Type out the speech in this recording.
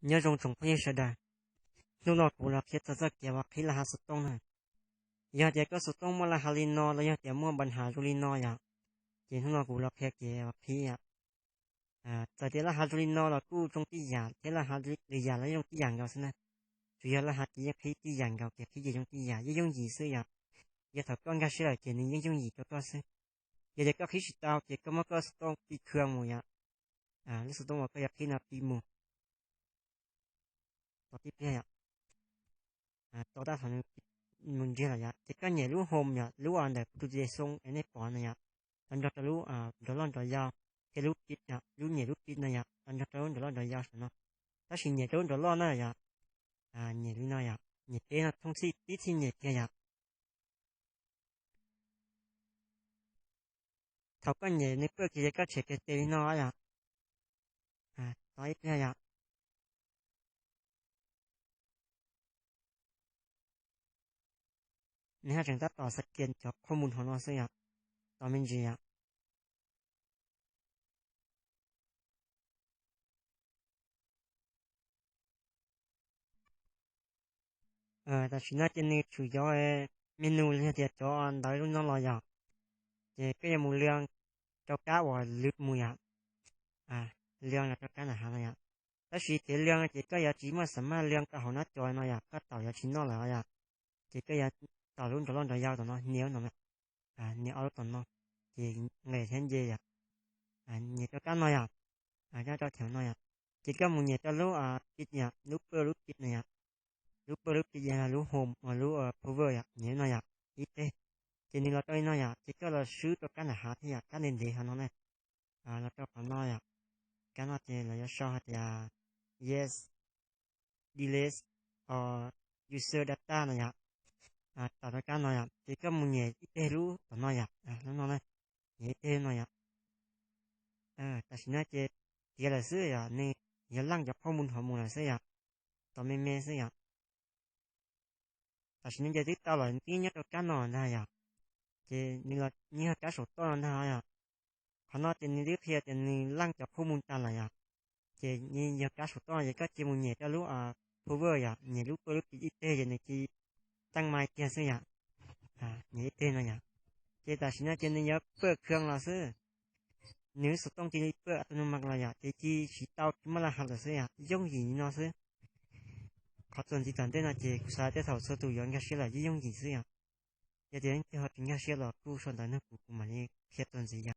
Nyob zoo tsoom phooj ywg sawv daws, hnub no kuv los qhia txog txoj kev uas qhib laj hav xov tooj na. Yog tias koj xov tooj muaj laj hav li no los yog tias muaj npa nham zoo li no yom, ces hnub no kuv los qhia kev uas qhib yom. Txawm tias laj hav zoo li no los kuj zoo tib yam thiab laj hav lwm yam los zoo tib yam nkaus xwb na. Tsuas yog laj hav ces yeej qhib tib yam nkaus, kev qhib ces zoo tib yam, yeej yooj yim xwb yom. Yog thaum koj nkag siab lawm ces nws yeej yooj yim rau koj xwb. Yog tias koj qhib tsis tau ces koj muab koj xov tooj pi khw mus yom. Lub xov tooj uas koj yuav qhib no pi mus. Tos tib pliag yom. Tos tab tom nws mus ntsiag lawm yom, ces koj nyem lub home yom, lub ntawm kuv tus tes xoo es nej pom no yom, los nrog rau lub nrov loj nrov yau, thiab lub pib yom, lub nyem lub pib no yom, los nrog rau lub nrov loj nrov yau saum no. Tab sis nyem rau lub nrov loj na yom. Nyem li no yom, nyem peb no thooj txhij tib txhij nyem kiag yom. Thaum koj nyem nws pawj kiag ces koj tshem kiag tes li no yom. Tos ib pliag yom. Nws haj tseem tab tom scan cov qhob mus hauv no xwb yom. Tos me ntsis yom. Tam sim no ces nws tshwm cov menu los yog tias cov ntawv zoo no los yom. Ces koj yuav mus lwaj rau kab uas lwm mus yom. Lwaj los rau kab nram hav no yom. Tab sis kev lwaj ces koj yuav tsis muaj xam maj lwaj rau hauv nab co no yom, koj taum yuav tsis noj lawm yom. Ces koj yuav taum lub nrov loj nrov yau tom no, nias no, nias ob lub tom no, ces nqes thiab nce yom. Nias rau kab no yom. Nyob rau theem no yom. Ces koj mus nias rau lub pib yom, lub pawj lub pib no yom. Lub pawj lub pib yog lub home, lub power yom, nias no yom, ib teg. Ces nws los rau li no yom, ces koj los swb rau kab nram hav thiab yom, kab ntev ntev hauv no ne. Los rau qhov no yom. Kab no ces lawv yuav sau hais tias yes, delete or user data no yom. Taum rau kab no yom, ces koj mus nias ib teg lub tom no yom, lub no na, nias ib teg lub no yom. Tam sim no ces tiav lawm xwb yom, nws yog laj cov qhob mus hauv mus lawm xwb yom. Tos me me xwb yom. Tam sim no ces twb tau lawm, twb nyob rau kab no ntag yom. Ces nws los nyob kab saum toj no ntag yom. Qhov no ces nws twb qhia tias nws laj cov qhob mus tas lawm yom. Ces nws yog kab saum toj no ces koj cia mus nias rau lub power yom, nias lub pawj lub pib ib teg ces nws cia teeb mai kiag xwb yom. Nias ib teg no yom. Ces tam sim no ces nws yuav pawj khw los xwb. Nws lub xov tooj cia li pawj a tu nu mas los yom, ces cia siv tau tsis muaj laj hav lawm xwb yom, yooj yim li no xwb. Qhov txuas ntxiv tom ntej no ces kuv xav tias thaum txhua tus yuav nkag siab lawm yeej yooj yim xwb yom. Yog tias leej twg ho tsis nkag siab los kuj sau ntawv nug kuv, kuv mam li qhia txuas ntxiv yom.